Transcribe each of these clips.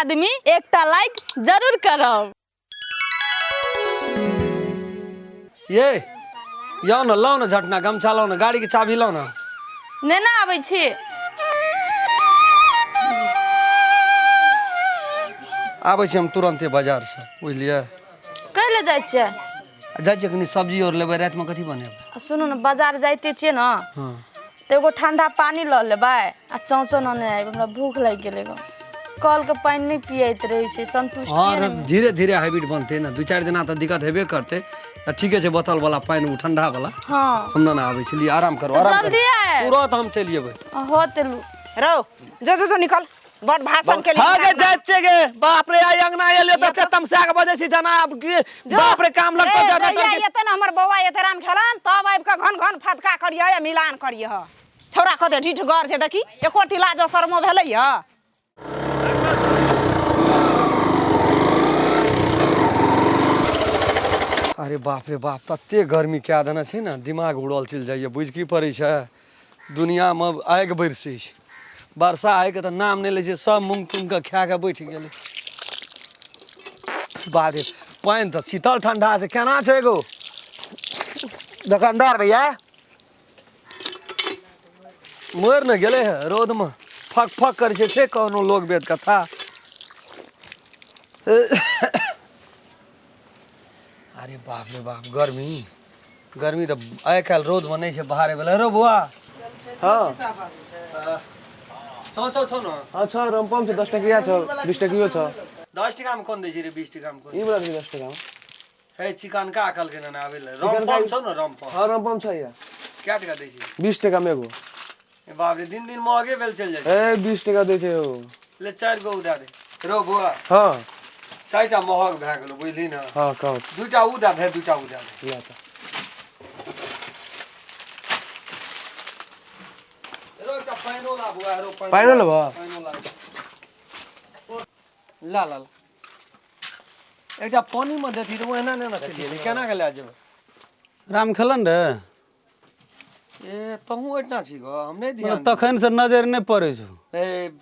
आदमी एकटा लाइक जरूर करब। ये याओ न, लाओ न झटना गमछा लाओ न, गाड़ी के चाबी लाओ न। नेना आबै छी। आबै छी हम तुरन्ते बाजार से, बुझलियै? कै लए जाइ छियै? आ जाइ छियै कनि सब्जी आओर लेबै, रातिमे कथी बनेबै? आ सुनू ने, बाजार जाइते छियै ने तऽ एगो ठंडा पानी लऽ लेबै आ चौचौ ने आबि, हमरा भूख लागि गेलै गो। कलके पानि नहि पियैत रहै छै, संतुष्टि हँ, धीरे धीरे हैबिट बनतै ने, 2-4 दिना तऽ दिक्कत हेबे करतै। तऽ ठीके छै, बोतल वाला पानि, ओ ठंडा वाला। हँ। हम ना आबै छी, लिअ आराम करू, आराम करू। जल्दी आयब। तुरंत हम चलि जेबै। हो तेलू। रौ, जो जो जो, निकल, बड़ भाषण के लिए। हाँ गे, जाइ छियै गे। बाप रे, आइ अंगना एलियै तऽ एते तमसा के बजै छी जना आब की। बाप रे, काम लगतौ जनरेटर के। एते ने हमर बौआ एते राम खेलन तब आबि कऽ घन घन फदका करियह या मिलान करियह। छौड़ा कते ढीठ गर छै देखी, एको रति लाजो शर्मो भेलै यऽ? अरे बाप रे बाप, तते गर्मी कए देने छै ने, दिमाग उड़ल चलि जाइए। बुझि की पड़ै छै, दुनियामे आगि बरसै छै, वर्षा होइके तऽ नाम नहि लै छै। सब मूँग तूँगके खाए कऽ बैठ गेलै। बाप रे, पानि तऽ शीतल ठण्डा छै। केना छै एगो दोकानदार भैया? मरि ने गेलै हे रौदमे, फक फक करै छै से कोनो लोक वेद कथा। अरे बाप रे बाप, गर्मी गर्मी तऽ आइ काल्हि रौदमे नहि छै बाहर वला। रौ बौआ। हँ। छौ छौ छौ ने? हँ छौ, रमपम छै, 10 टकिया छौ, 20 टकियो छौ। 10 टकामे कोन दै छै रे? 20 टकामे कोन? ई बला दै छै 10 टकामे। हे, चिकनका कहलकै ने आबै लए। रमपम छौ ने रमपम? हँ, रमपम छै या। कए टका दै छै? 20 टकामे एगो। ए बाप रे, दिन दिन महगे भेल चलि जाइ छै। ए, 20 टका दै छै ओ। ले, 4 गो दए दे रौ बौआ। हँ। 4टा महग भए गेलो, बुझली ने? हँ, कह। 2टा उ दए दे, 2टा उ दए दे। ला तऽ। रौ, एकटा पानिओ ला बौआ, रौ पानिओ। पानिओ लेबह? पानिओ ला, ला ला ला। एकटा पानिमे देती तऽ ओहिना नहि ने चलि जेबै, केना के लए जेबै? राम खेलन रे। ए, तहूँ ओहिठिना छी गो, हम नहि ध्यान। तखन से नजरि नहि पड़ै छौ। ए,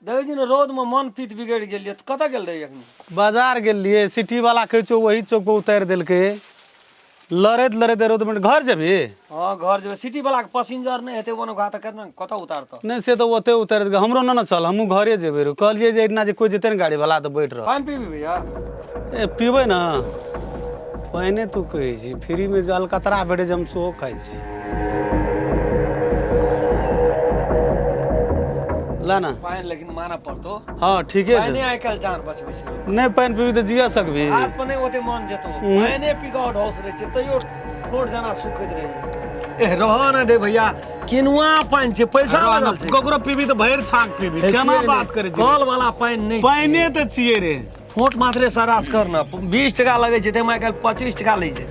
देखै छी ने, रौदमे मन पीत बिगड़ि गेल यऽ। कतऽ गेल रही अखनी? बाजार गेलियै, सिटी वाला कहै छौ वही चौक पर उतारि देलकै। लड़ैत लड़ैत रौदमे घर जेबही? हँ, घर जेबै। सिटी वाला के पसिंजर नहि हेतै ओनो घा तऽ केना कतऽ उतारतौ? नहि, से तऽ ओते उतारि देलकै। हमरो नहि ने चल, हमहूँ घरे जेबै रो। कहलियै जे एहिठिना जे कोइ जेतै ने गाड़ी वाला तऽ बैठ रह। पानि पीबी भैया? ए, पीबै ने पानि। तू कहै छी फ्रीमे जे अलकतरा भेटै छै, हम सेहो खाइ छी। ला ना पानि, लेकिन मानऽ पड़तौ। हँ, ठीके छै। पानि आइ काल्हि जान बचबै छै लोक। नहि पानि पीबी तऽ जिया सकबी? हाथ पर नहि ओते मन जेतौ। पानि पी कऽ ढौस रहै छै, तैयो ठोर जेना सुखैत रहै। ए, रह ने दे भैया, किनुआ पानि छै, पैसा लागल छै। ककरो पीबी तऽ भरि छाक पीबी। केना बात करै छी? कल वाला पानि नहि। पानिए तऽ छियै रे। फोट मात्रे सरास कर ने, 20 टका लगै छै, ताहिमे आइ काल्हि 25 टका लै छै।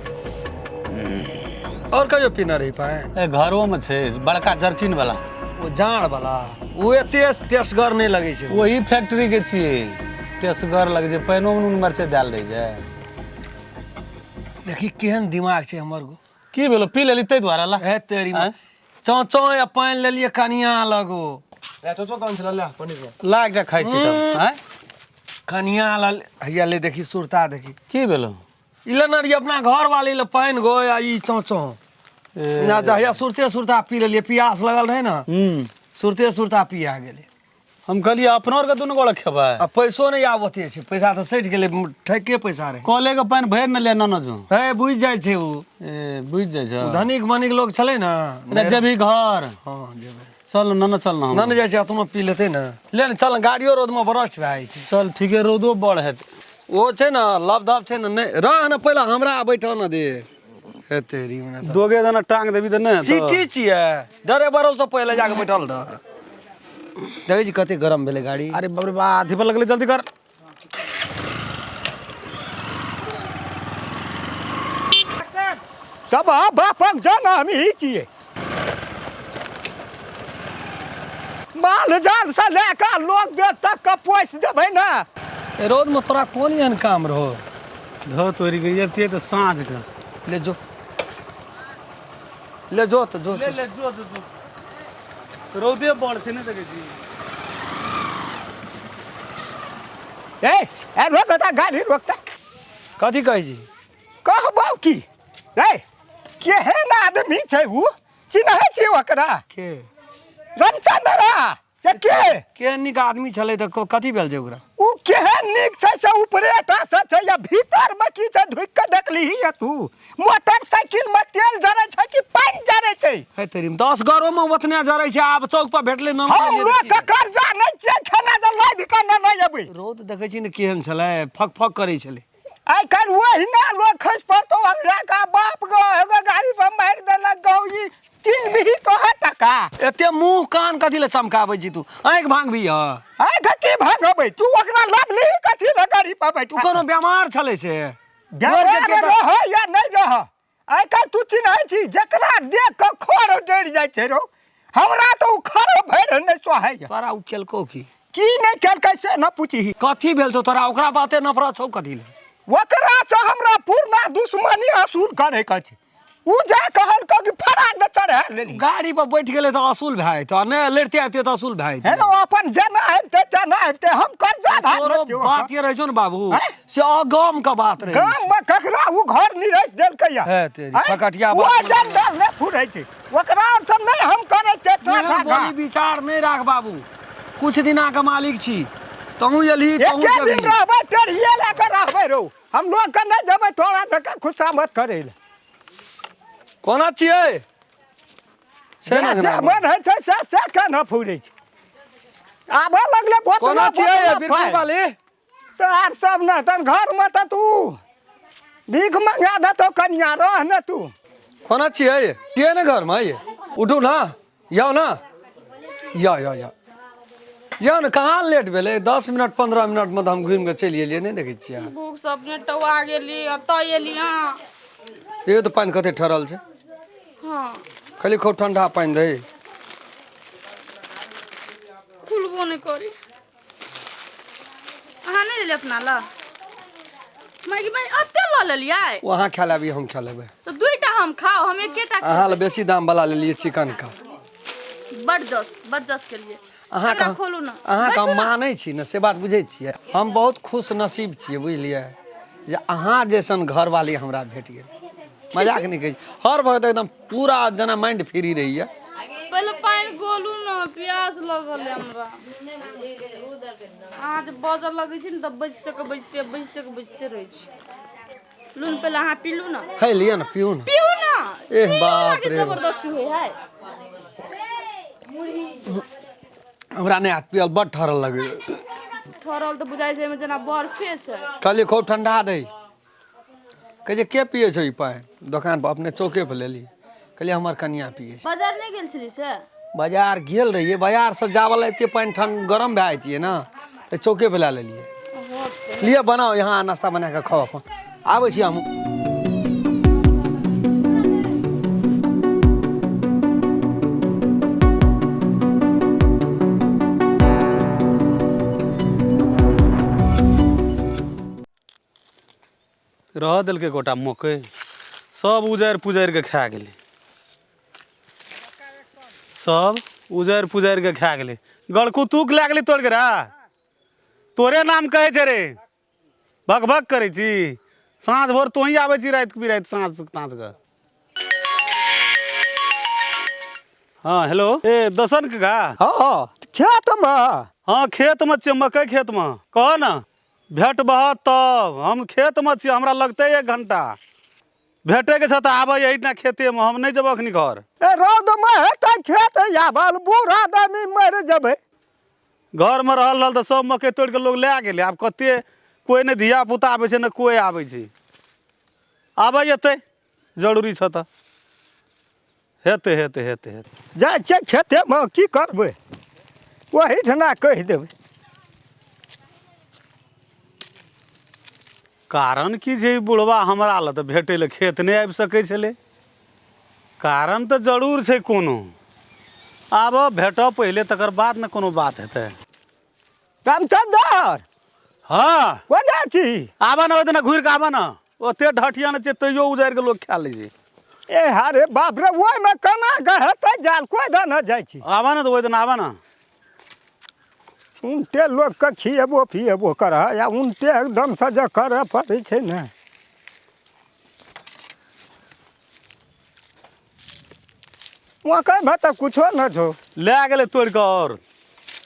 आओर कहियो पीने रही पानि? ए, घरोमे छै बड़का जर्किन वाला। ओ जाड़ वाला, ओ एते टेस्टगर नहि लगै छै। वही फैक्ट्री के छियै, टेस्टगर लगै छै। पानिओमे नून मरचाइ देल रहै छै। देखी केहन दिमाग छै हमर गो। की भेलो, पी लेली ताहि दुआरे ला? हे तेरी, चौ चौ या पानि लेलियै कनिया लगो। ला चौचौ, कौन छला? ला पनीर। ला, एकटा खाइ छी तब आँय। कनिया लल हैया, ले देखी, सुरता देखी। की भेलो? ई लेने रहियै अपना घर वाली ले पानि गो आ ई चौ चौ ना जहिया सुरते सुरता पी लेलियै, पियास लगल रहै ने। हूँ। सुरते सुरता पिया गेलै। हम कहलियै अपनो आरके दुनू गोड़ा खेबै। आ पैसो नहि आब ओते छै, पैसा तऽ सठि गेलै, ठके पैसा रहै। कले के पानि भरि ने ले ननद जो। हे, बुझि जाइ छै ओ। ए, बुझि जाइ छै। ओ धनिक मनिक लोक छलै ने। ने जेबही घर? हँ, जेबै। चल ननद, चल ने हम। नन जाइ छै, अपनो पी लेतै ने। ले ने, चल ने, गाड़ियो रौदमे बरस्ट भए जेतै। चल, ठीके, रौदो बड़ हेतै। ओ छै ने लब धब छै ने। नहि रह ने, पहिले हमरा बैठऽ ने दे। हे तेरी मने तऽ दोगे जना टांग देबी तऽ नहि हेतौ। सिटी छियै, ड्राइवरो से पहिले जाके बैठल रह। देखै छी कते गरम भेलै गाड़ी। अरे बाप रे बा, अथी पर लगलै, जल्दी कर। सब बापक जन हम ही छियै, माल जाल से लए कऽ लोग बेच तक के पोसि देबै ने। ए, रौदमे तोरा कोन एहन काम रहो? धो तोरी के, अबतियै तऽ साँझ के। ले जो, ले जो तऽ जो। ले ले, जो जो जो, रौदे बड़ छै, नहि देखै छी? ए ए रोकता गाड़ी रोकता। कथी कहै छी? कहबौ की रे, केहन आदमी छै उ, चिन्है छी ओकरा? के? रामचंद्रा। से के के नीक आदमी छलै तऽ कथी भेल छै ओकरा? उ केहन नीक छै से ऊपरे टा से छै या भीतर में की छै, ढुकि के देखलिही या तू? मोटरसाइकिल में तेल जरै छै कि पानि जरै छै? हे तेरी, 10 घरो में ओतने जरै छै। आब चौक पर भेटलै न। हम लोक के कर्जा नहि छियै खेना जे लादि कऽ ने नहि अबै। रौद देखै छी ने केहन छलै, फक फक करै छलै। आइ काल्हि ओहिना लोक खसि पड़तौ अंगना का बाप गो, एगो गाड़ी पर मारि देलक गौ, ई 3 बीही तोहर टका। एते मुँह कान कथी लए चमकाबै छी तू? आँखि भांगबी ह? आँखि की भांगबै? तू ओकरा लबलिही कथी लए गाड़ी पर बैठा? तू कोनो बेमार छलै से? बेमार रह या नहि रह, आइ काल्हि तू चिन्है छी जकरा देख कऽ खर डरि जाइ छै रौ? हमरा तऽ ओ खर भरि नहि सोहाइए। तोरा ओ केलकौ की? की नहि केलकै से न पूछही। कथी भेल छौ तोरा? ओकरा बाते नफरत छौ कथी लए? ओकरासँ हमरा पुरना दुश्मनी असूल करैके छै। उ जा कहलकौ कि फराक दे चढ़ा लेली। गाड़ी पर बैठ गेलै तऽ असूल भए जेतौ, आ नहि लड़िते आबिते तऽ असूल भए हे जेतौ। रौ, अपन जेना आबिते तेना आबिते, हम कर्जा धार तोरो छियौ। बात ये रहै छौ ने बाबू, आँय? से अगम के बात रहै। गाम में ककरा उ घर निरस देलकै या? हे तेरी, आँय? फकटिया ओ बात। जनरल नहि फुरै छै ओकरा, और सब नहि हम करै छियै एहन साझा। बोली विचार नहि राख बाबू, कुछ दिना के मालिक छी। तहूँ एलही, तहूँ एके दिन जेबही। रहबै, टेढ़िए लए कऽ रहबै रौ, हम लोग के नहि जेबै तोरा जकाँ खुशामद करै लए। कोना छियै से ने? जे मन होइ छै से से केना फुरै छै, आबऽ लगलै बोतला। कोना छियै बोतला बिरपुर पाइ। वाली? तोहर सब ने तहन घरमे तऽ तू भीख मंगा देतौ कनिया, रह ने तू। कोना छियै? छियै ने घरमे? ये उठू ने, जाउ ने, जाउ जाउ जाउ जाउ ने। कहाँ लेट भेलै? 10 मिनट 15 मिनटमे तऽ हम घुमि कऽ चलि एलियै। नहि देखै छियै? भूख से अपने टौआ गेली, एतऽ एली अहाँ। देखियौ तऽ पानि कते ठहरल छै। हँ। खाली खूब ठंडा पानि दै। खुलबो नहि करी। अहाँ नहि लेलियै अपना लए? मैगी मैं एते लऽ लेलियै। ओ अहाँ खा लेबै, हम खा लेबै। तऽ दुइटा हम खाउ, हम एकेटा। अहाँ लए बेसी दाम वाला लेलियै चिकन का। बड जस, बड जस के लिए। अहाँके हमरा खोलू ने। अहाँके हम मानै छी ने, से बात बुझै छियै। हम बहुत खुश नसीब छियै, बुझलियै, जे अहाँ जैसन घरवाली हमरा भेट गेल। मजाक नहि कहै छी, हर वक्त एकदम पूरा जेना माइंड फ्री रहैए। पहिले पानि गोलू ने, प्यास लगल है हमरा। अहाँ जे बजऽ लगै छी ने तऽ बजिते के बजिते बजिते के बजिते रहै छी। लून पहिले अहाँ पीलू ने। है लिअ ने, पियू ने। पीऊ ने। एह, पीऊ बाप लागे रे बाप। जबरदस्ती होइ है। हमरा नहि हाथ पियल, बड ठहरल लगैए। ठहरल तऽ बुझाइ छै एहिमे जेना बर्फे छै। कहलियै खूब ठंडा दै, कहै छै के पियै छै ई पानि? दोकान पर अपने चौके पर लेलियै। कहलियै हमर कनिया पियै छै। बाजार नहि गेल छली से? बाजार गेल रहियै, बाजारसँ जावल अबितियै पानि ठंड गरम भए जैतियै ने, तऽ चौके पर लए लेलियै। लिअ, बनाउ यहाँ नाश्ता बना कऽ खाउ अपन, आबै छी हमहूँ। रह देलकै गोटा मकइ, सब उजाड़ि पुजारि कऽ खा गेलै, सब उजाड़ि पुजारि कऽ खा गेलै। गड़कुतुक लए गेलै तोड़ि के रे, तोरे नाम कहै छै रे। भक भक करै छी, साँझ भोर तोही आबै छी, राति बिराति साँझ ताँझ कऽ। हाँ हेलो, ए दसन काका। हँ, खेतमे। हाँ, खेतमे छियै, मकइ खेतमे। कह ने, भेट बहत तब। हम खेतमे छियै, हमरा लगतै 1 घंटा। भेटैके छौ तऽ आबै एहिठिना खेतेमे, हम नहि जेबौ अखनी घर। ए रौदमे हेतै खेत आबल, बूढ़ आदमी मरि जेबै। घरमे रहल रहल तऽ सब मकइ तोड़ि कऽ लोक लए गेलै। आब कते कोइ नहि धिया पुता आबै छै, ने कोइ आबै छै। आबै एतै जरूरी छौ तऽ हेतै हेतै हेतै हेतै। जाइ छियै खेतेमे, की करबै, ओहीठिना कहि देबै। कारण की छै, ई बुढ़बा हमरा लए तऽ भेटै लए खेत नहि आबि सकै छलै। कारण तऽ जरूर छै कोनो। आब भेटऽ पहिले, तकर बाद ने कोनो बात हेतै। रामचन्द्र। हँ। कोना छी? आबऽ ने, ओहि दिना घुरि कऽ आबऽ ने। ओते ढठिया ने छै, तैयो उजाड़ि कऽ लोक खा लै छै। ए हरे बाप रे, ओहिमे केना कऽ हेतै जाल? कोइ दऽ ने जाइ छी। आबऽ ने तऽ ओहि दिना आबऽ ने। उनटे लोकके खिएबो पिएबो करह या उनटे एकदमसँ जे करऽ पड़ै छै ने। मकइमे तऽ कुछो नहि छौ। लए गेलै तोड़ि कऽ आओर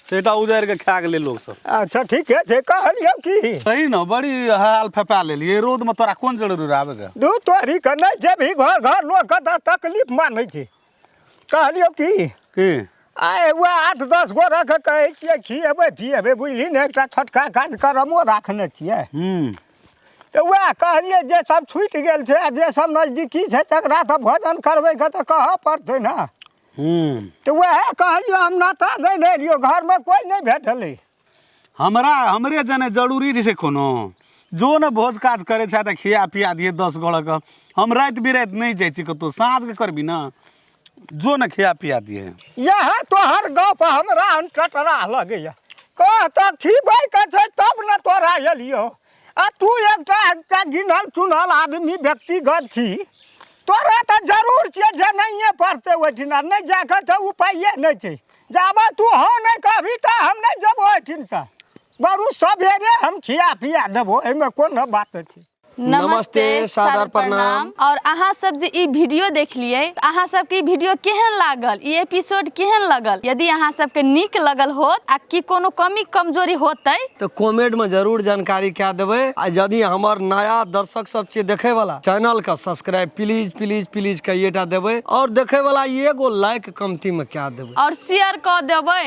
सेटा उजाड़ि कऽ खा गेलै लोक सब। अच्छा ठीके छै। कहलियौ की सही ने, बड़ी हाल फपा लेलियै रौदमे, तोरा कोन जरूरी रहै आबैके? दू तोरी के नहि जेबही घर घर लोकके तऽ तकलीफ मानै छै। कहलियौ की की आइ वएह 8-10 गोरेके कहै छियै खिएबै पिएबै, बुझली ने, एकटा छोटका कार्यक्रमो राखने छियै। तऽ वएह कहलियै जे सब छुटि गेल छै आ जे सब नजदीकी छै तकरा तऽ भोजन करबैके तऽ कहऽ पड़तै ने। तऽ वएह कहलियौ हम नाता दै लए एलियौ, घरमे कोइ नहि भेटलै। हमरा हमरे जने जरूरी जे छै कोनो जो ने भोज काज करै छै तऽ खिया पिया दिए 10 गोड़के। हम राति बिराति नहि जाइ छी कतहु, साँझके करबी ने, जो ने खिया पिया दिए। इएह तोहर गप हमरा टटरा लगैए। कह तऽ खिबैके छै तब ने तोरा एलियौ, आ तू एकटा एकटा गिनल चुनल आदमी व्यक्तिगत छी, तोरा तऽ जरूर छियै जेनाइए पड़तै ओहिठिना, नहि जाके तऽ उपाये नहि छै। जाबे तू हँ नहि कहबी तऽ हम नहि जेबो एहिठिनसँ, बरू सवेरे हम खिया पिया देबो, एहिमे कोनो बात छै। नमस्ते, सादर प्रणाम। और अहाँ सब जे ई वीडियो देखलियै, अहाँ सबके ई वीडियो केहन लागल, ई एपिसोड केहन लगल? यदि अहाँ सबके नीक लगल होत आ कि कोनो कमी कमजोरी होतै तऽ कमेंट में जरूर जानकारी कए देबै। आ यदि हमर नया दर्शक सब छियै देखे वाला, चैनल के सब्सक्राइब प्लीज प्लीज प्लीज कइएटा देबै, और देखे वाला एगो लाइक कमती में कए देबै और शेयर कऽ देबै।